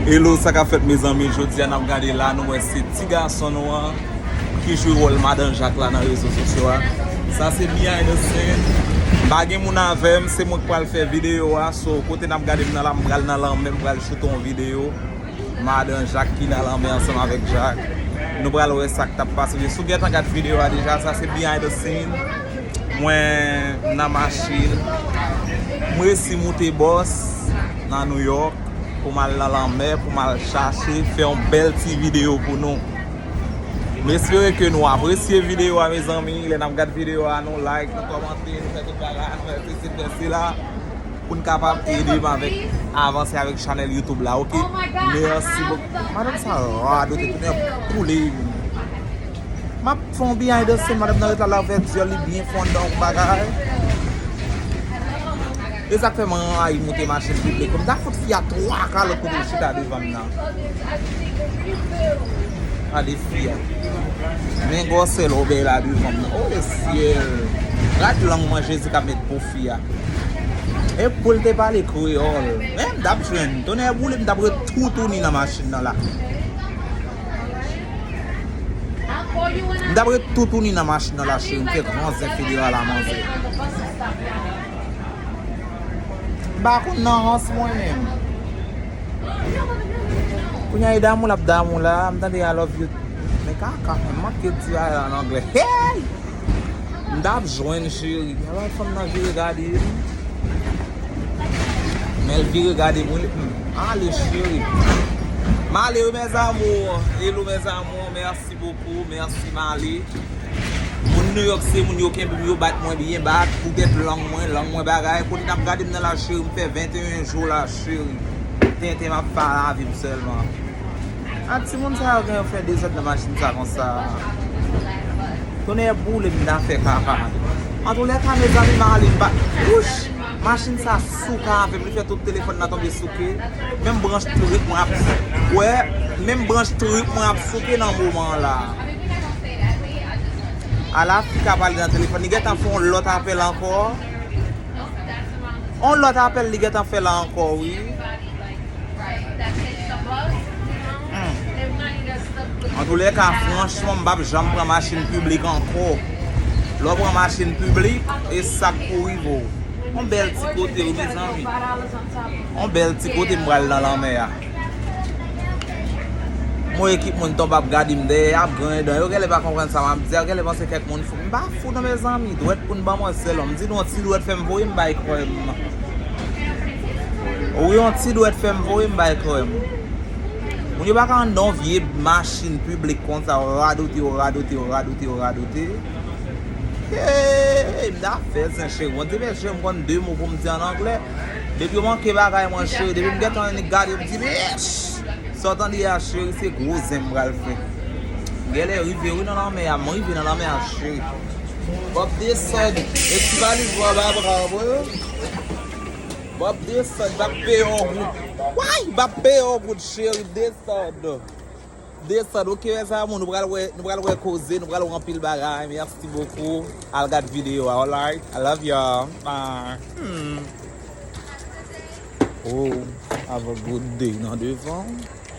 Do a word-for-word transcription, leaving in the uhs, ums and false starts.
Hello, sa k ap fèt, mezanmi? Jodi a n ap gade la, nou wè se ti gason nou an ki jwe wòl Madan Jak la nan rezo sosyo a. Sa se behind the scene. M pa gen moun avè m, se mwen k pral fè videyo a. So, kote n ap gade m nan la, m pral nan lanmè, m pral choute yon videyo. Madan Jak ki nan lanmè ansanm avèk Jak. Nou pral wè sa k t ap pase. Si w gentan gad videyo a deja, sa se behind the scene. Mwen nan machin. M resi moute bòs nan New York pou m al nan lanmè, pou m al chache fè yon bèl ti videyo pou nou. M espere ke nou apresye videyo a, mezanmi. Lè n ap gad videyo a, nou like, nou kòmante, nou fè tout bagay, nou fè sesi, fè sela, pou n kapab ede m avèk, avanse avèk chanèl YouTube la, oke? Mèsi bokou. Madanm sa radote, tounen poule. M ap fè yon behind the scene, madanm nan ret la, la ouvè dyòl li byen fondan, yon bagay. E sa k fè mwen anrayi moute machin piblik. M ta fout fi a twa kalòt kote l chita devan m nan. Gade fi a. Men gwosè lobèy la devan m nan. O le syèl. Gad lang mwen Jezi k ap met pou fi a. E pou l te pale kreyòl. Men m t ap jwenn. Tonnè boule, m t ap ret toutouni nan machin nan la. M t ap ret toutouni nan machin nan la, cheri. M fè gran zen federal a manzè. M pa konn nan rans mwen menm. Kounye a e damou l ap damou la, m tande I love you. Men kaka, m manke di bagay la an anglè. Hey! M t ap jwenn cheri. Epi fanm nan vire gade m. Men l vire gade m, wi. Hmm. Ale cheri. M ale wi, mes amours. Hello, mes amours. Merci beaucoup. Merci, m ale. Moun New York se moun yo kenbe m, yo bat mwen byen bat, poutèt lang mwen, lang mwen bagay. Kote n ap gade m nan la, cheri, m fè venteyen jou la, cheri. Tenten m ap fè lavi m sèlman. A, timoun sa yo gen yo fè dezòd nan machin sa konsa. Tonnè boule m nan fè kaka. Antoulèka, mezanmi, m ale m pa. Wouch! Machin sa souke avè m, li fè tout telefòn nan tonbe souke. Menm branch trip mwen ap, wè, menm branch trip mwen ap souke nan moman la. Ala fi k ap pale nan telefòn, li gentan fè yon lòt apèl ankò. Yon lòt apèl li gentan fè la ankò, wi. Hmm. Antoulèka, franchman, m p ap janm pran machin piblik ankò. Lè w pran machin piblik, e sa k pou rive w. Yon bèl ti kote, wi, mezanmi. Yon bèl ti kote m pral nan lanmè a. Mwen ekip moun tonbe ap gade m dèyè, ap griyen dan. Yo genlè pa konprann sa m ap di a, yo genlè panse kèk moun fou. M pa fou non, mezanmi. Dwèt pou n ban mwen sèlman. M di nou yon ti dwèt fè m voye m bay krèm. Wi, yon ti dwèt fè m voye m bay krèm. Moun yo pa ka anndan yon vye machin piblik konsa, radote, radote, radote, radote. Hey, m ta fè zen cheri. Bon, di men cheri, m konn de mo pou m di an anglè. Depi yo manke bagay mwen cheri, depi m gentan annik gade yo, m di men sa w tande a cheri, se gwo zen m pral fè. Genlè rive wi nan lanmè a, m rive nan lanmè a cheri. Bob desann, e ti valiz mwen anba bra mwen. Bob desann, m ap peye yon goud. Way, m ap peye yon goud cheri, desann. Desann, oke, mes amours, nou pral wè, nou pral wè koze, nou pral wè anpil bagay. Merci beaucoup. Al gad videyo a, alright? I love y'all. Bye. Hmm. Oh, have a good day nan devan.